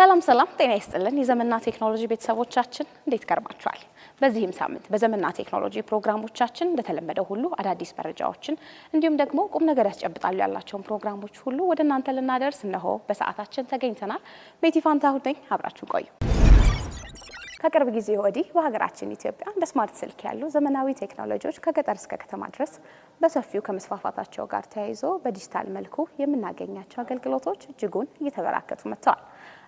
ሰላም ሰላም፣ ጤና ይስጥልን የዘመንና ቴክኖሎጂ ቤተሰቦቻችን፣ እንዴት ከርማችኋል? በዚህም ሳምንት በዘመንና ቴክኖሎጂ ፕሮግራሞቻችን እንደተለመደው ሁሉ አዳዲስ መረጃዎችን እንዲሁም ደግሞ ቁም ነገር ያስጨብጣሉ ያላቸውን ፕሮግራሞች ሁሉ ወደ እናንተ ልናደርስ እነሆ በሰዓታችን ተገኝተናል። ቤቲ ፋንታሁን ነኝ፣ አብራችሁን ቆዩ። ከቅርብ ጊዜ ወዲህ በሀገራችን ኢትዮጵያ እንደ smart ስልክ ያሉ ዘመናዊ ቴክኖሎጂዎች ከገጠር እስከ ከተማ ድረስ በሰፊው ከመስፋፋታቸው ጋር ተያይዞ በዲጂታል መልኩ የምናገኛቸው አገልግሎቶች እጅጉን እየተበራከቱ መጥተዋል።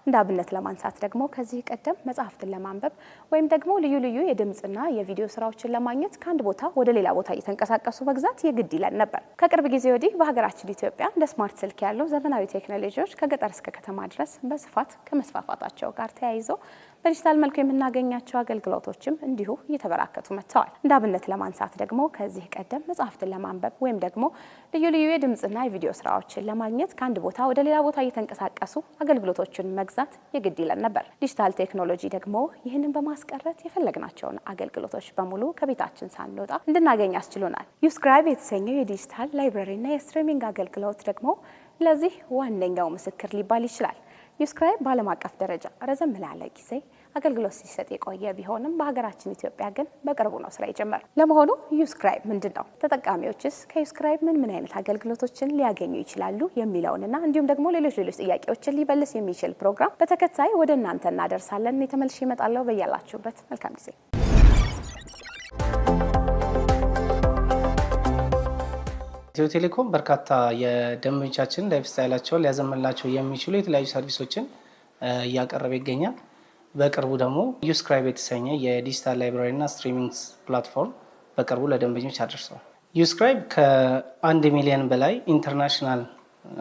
እንደ አብነት ለማንሳት ደግሞ ከዚህ ቀደም መጽሐፍትን ለማንበብ ወይም ደግሞ ልዩ ልዩ የድምፅና የቪዲዮ ስራዎችን ለማግኘት ከአንድ ቦታ ወደ ሌላ ቦታ እየተንቀሳቀሱ መግዛት የግድ ይለን ነበር። ከቅርብ ጊዜ ወዲህ በሀገራችን ኢትዮጵያ እንደ smart ስልክ ያሉ ዘመናዊ ቴክኖሎጂዎች ከገጠር እስከ ከተማ ድረስ በስፋት ከመስፋፋታቸው ጋር ተያይዞ በዲጂታል መልኩ የምናገኛቸው አገልግሎቶችም እንዲሁ እየተበራከቱ መጥተዋል። እንደ አብነት ለማንሳት ደግሞ ከዚህ ቀደም መጽሐፍትን ለማንበብ ወይም ደግሞ ልዩ ልዩ የድምፅና የቪዲዮ ስራዎችን ለማግኘት ከአንድ ቦታ ወደ ሌላ ቦታ እየተንቀሳቀሱ አገልግሎቶችን መግዛት የግድ ይለን ነበር። ዲጂታል ቴክኖሎጂ ደግሞ ይህንን በማስቀረት የፈለግናቸውን አገልግሎቶች በሙሉ ከቤታችን ሳንወጣ እንድናገኝ አስችሎናል። ዩስክራይብ የተሰኘው የ digital library ና የ streaming አገልግሎት ደግሞ ለዚህ ዋነኛው ምስክር ሊባል ይችላል። ዩስክራይብ በዓለም አቀፍ ደረጃ ረዘም ላለ ጊዜ አገልግሎት ሲሰጥ የቆየ ቢሆንም በሀገራችን ኢትዮጵያ ግን በቅርቡ ነው ስራ የጀመረው። ለመሆኑ ዩስክራይብ ምንድን ነው? ተጠቃሚዎችስ ከዩስክራይብ ምን ምን አይነት አገልግሎቶችን ሊያገኙ ይችላሉ? የሚለውንና እንዲሁም ደግሞ ሌሎች ሌሎች ጥያቄዎችን ሊመልስ የሚችል ፕሮግራም በተከታይ ወደ እናንተ እናደርሳለን። እኔ ተመልሼ እመጣለሁ። በያላችሁበት መልካም ጊዜ። ኢትዮ ቴሌኮም በርካታ የደንበኞቻችን lifestyle ኣቸውን ሊያዘምንላቸው የሚችሉ የተለያዩ service ኦችን እያቀረበ ይገኛል። በቅርቡ ደግሞ ዩስክራይብ የተሰኘ የ digital library እና streaming platform በቅርቡ ለደንበኞች አድርሰዋል። ዩስክራይብ ከ1 ሚሊዮን በላይ international፣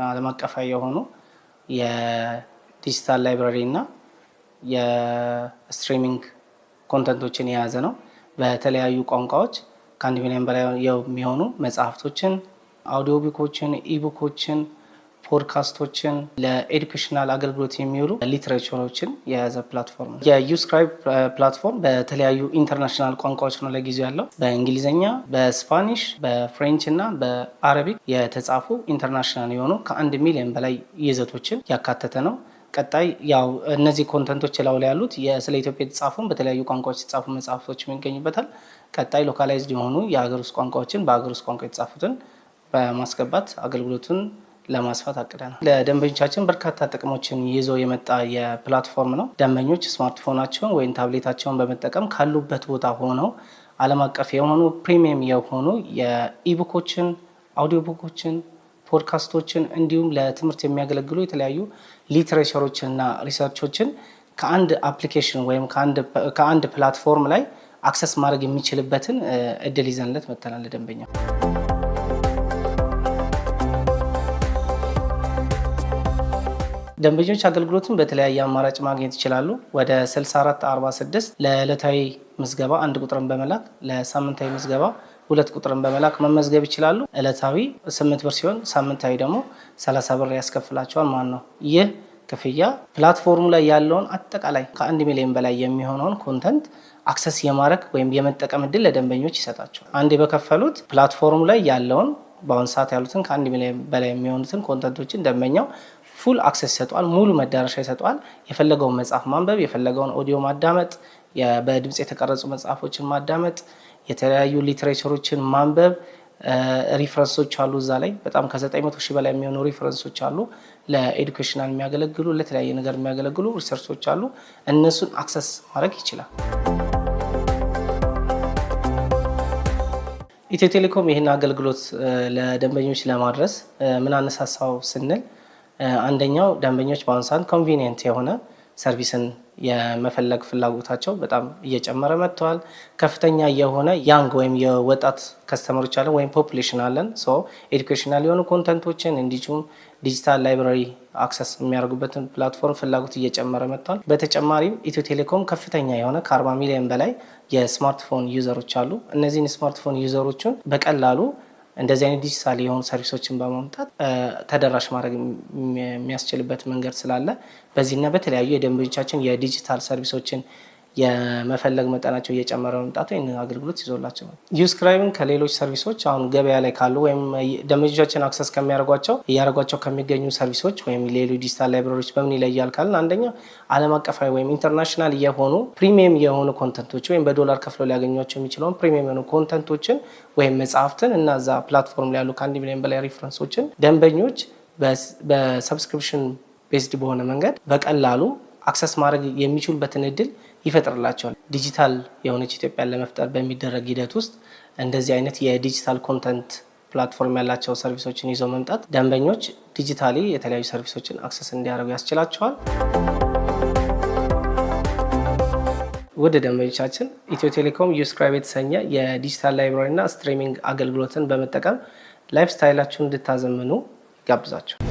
ዓለም አቀፋዊ የሆኑ የ digital library እና የ streaming content ኦችን የያዘ ነው። በተለያዩ ቋንቋዎች ከ1 ሚሊዮን በላይ የሚሆኑ መጽሐፍቶችን፣ audio book ኦችን፣ ebook ኦችን፣ podcast ኦችን፣ ለ educational አገልግሎት የሚውሉ literature ኦችን የያዘ platform ነው። የዩስክራይብ platform በተለያዩ international ቋንቋዎች ነው ለጊዜው ያለው። በእንግሊዝኛ፣ በ Spanish፣ በ French እና በ Arabic የተጻፉ international የሆኑ ከ1 ሚሊዮን በላይ ይዘቶችን ያካተተ ነው። ቀጣይ ያው እነዚህ content ኦች ላው ላይ ያሉት ስለ ኢትዮጵያ የተጻፉ፣ በተለያዩ ቋንቋዎች የተጻፉ መጽሐፍቶች ይገኙበታል። ቀጣይ localized የሆኑ የሀገር ውስጥ ቋንቋዎችን፣ በሀገር ውስጥ ቋንቋ የተጻፉትን በማስገባት አገልግሎቱን ለማስፋት አቅደናል። ለደንበኞቻችን በርካታ ጥቅሞችን ይዞ የመጣ የ platform ነው። ደንበኞች ስማርትፎናቸውን ወይም ታብሌታቸውን በመጠቀም ካሉበት ቦታ ሆነው ዓለም አቀፍ የሆኑ፣ premium የሆኑ የ ebook ኦችን፣ audio book ኦችን፣ podcast ኦችን እንዲሁም ለትምህርት የሚያገለግሉ የተለያዩ literature ኦችን እና research ኦችን ከአንድ application ወይም ከአንድ platform ላይ access ማድረግ የሚችልበትን እድል ይዘንለት መጥተናል ለደንበኛው። ደንበኞች አገልግሎትን በተለያየ አማራጭ ማግኘት ይችላሉ። ወደ 6446 ለዕለታዊ ምዝገባ አንድ ቁጥርን በመላክ፣ ለሳምንታዊ ምዝገባ ሁለት ቁጥርን በመላክ መመዝገብ ይችላሉ። ዕለታዊ 8 ብር ሲሆን ሳምንታዊ ደግሞ 30 ብር ያስከፍላቸዋል ማለት ነው። ይህ ክፍያ platform ኡ ላይ ያለውን አጠቃላይ ከ1 ሚሊዮን በላይ የሚሆነውን content access የማድረግ ወይም የመጠቀም እድል ለደንበኞች ይሰጣቸዋል። አንዴ በከፈሉት platform ኡ ላይ ያለውን፣ በአሁን ሰዓት ያሉትን ከ1 ሚሊዮን በላይ የሚሆኑትን content ኦችን ደንበኛው full access ይሰጠዋል፣ ሙሉ መዳረሻ ይሰጠዋል። የፈለገውን መጽሐፍ ማንበብ፣ የፈለገውን ኦዲዮ ማዳመጥ፣ በድምፅ የተቀረጹ መጽሐፎችን ማዳመጥ፣ የተለያዩ literature ኦችን ማንበብ፣ reference ኦች አሉ፣ እዛ ላይ በጣም ከ900 ሺህ በላይ የሚሆኑ reference ኦች አሉ። ለ educational የሚያገለግሉ፣ ለተለያየ ነገር የሚያገለግሉ resource ኦች አሉ። እነሱን access ማድረግ ይችላል። ኢትዮ ቴሌኮም ይህን አገልግሎት ለደንበኞች ለማድረስ ምን አነሳሳው ስንል፣ አንደኛው ደንበኞች በአሁኑ ሰዓት convenient የሆነ service ን የመፈለግ ፍላጎታቸው በጣም እየጨመረ መጥተዋል። ከፍተኛ የሆነ young ወይም የወጣት customer ኦች አለን ወይም population አለን። So educational የሆኑ content ኦችን እንዲሁም digital library access የሚያደርጉበትን platform ፍላጎት እየጨመረ መጥቷል። በተጨማሪም ኢትዮ ቴሌኮም ከፍተኛ የሆነ ከ40 ሚሊዮን በላይ የ smartphone user ኦች አሉ። እነዚህን smartphone user ኦችን በቀላሉ እንደዚህ አይነት ዲጂታል የሆኑ service ኦችን በማምጣት ተደራሽ ማድረግ የሚያስችልበት መንገድ ስላለ፣ በዚህና በተለያዩ የደንበኞቻችን የ digital service ኦችን የመፈለግ መጠናቸው እየጨመረ መምጣቱ ይህንን አገልግሎት ይዞላቸው ዩስክራይብን ከሌሎች service ኦች፣ አሁን ገበያ ላይ ካሉ ወይም ደንበኞቻችን access ከሚያደርጓቸው፣ እያደረጓቸው ከሚገኙ service ኦች ወይም ሌሎች digital library ዎች በምን ይለያል ካልን፣ አንደኛ ዓለም አቀፋዊ ወይም international የሆኑ premium የሆኑ content ኦች ወይም በዶላር ከፍለው ሊያገኟቸው የሚችለውን premium የሆኑ content ኦችን ወይም መጽሐፍትን እና እዛ platform ላይ ያሉ ከ1 ሚሊዮን በላይ reference ኦችን ደንበኞች በ subscription based በሆነ መንገድ በቀላሉ access ማድረግ የሚችሉበትን እድል ይፈጥርላቸዋል። ዲጂታል የሆነች ኢትዮጵያን ለመፍጠር በሚደረግ ሂደት ውስጥ እንደዚህ አይነት የ digital content platform ያላቸው service ኦችን ይዘው መምጣት ደንበኞች digitally የተለያዩ service ኦችን access እንዲያደርጉ ያስችላቸዋል። ውድ ደንበኞቻችን፣ ኢትዮ ቴሌኮም ዩስክራይብ የተሰኘ የ digital library እና streaming አገልግሎትን በመጠቀም lifestyle ኣችሁን እንድታዘምኑ ይጋብዛችኋል።